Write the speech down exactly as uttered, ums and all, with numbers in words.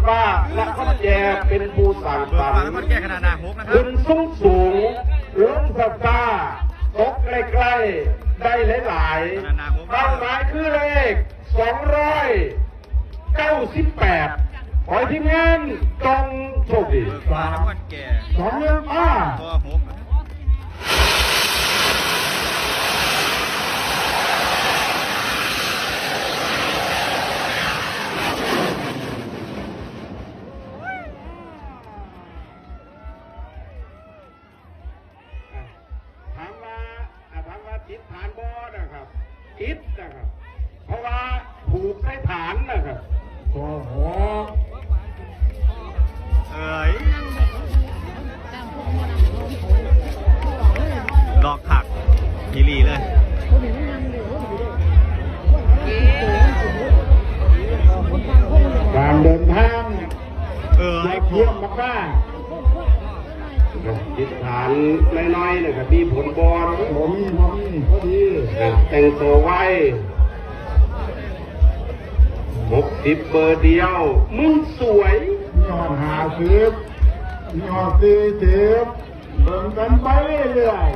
ว่าและก็แจเป็นผู้สร้างสรรค์ แก้ขนาดหน้าหกนะครับ ขึ้นสูงสูงลงซาซาตกใกล้ๆได้หลาย ขนาดหน้าหก ๆเป้าหมายคือเลข สองร้อยเก้าสิบแปด ขอให้ทีมงานจงโชคดี เบิกฟ้าและก้อนแก่ สองเรื่องอ้า ตัวหก ถามว่าอ่ะถามว่าติดฐานบ่นะครับ ติดนะครับ เพราะว่าผูกใส่ฐานนะครับ เอ้ยดอกผักทีรีเลย การเดินทาง เอ้ย เยี่ยมมากๆติดฐานน้อยๆนะครับมีผลบอล ผมมีผมมีพอดี แต่งตัวไว้หกสิบเบอร์เดียว มึงสวย มีหอดหาสิบมีหอดสี่สิบเบิ่งกันไปเรื่อย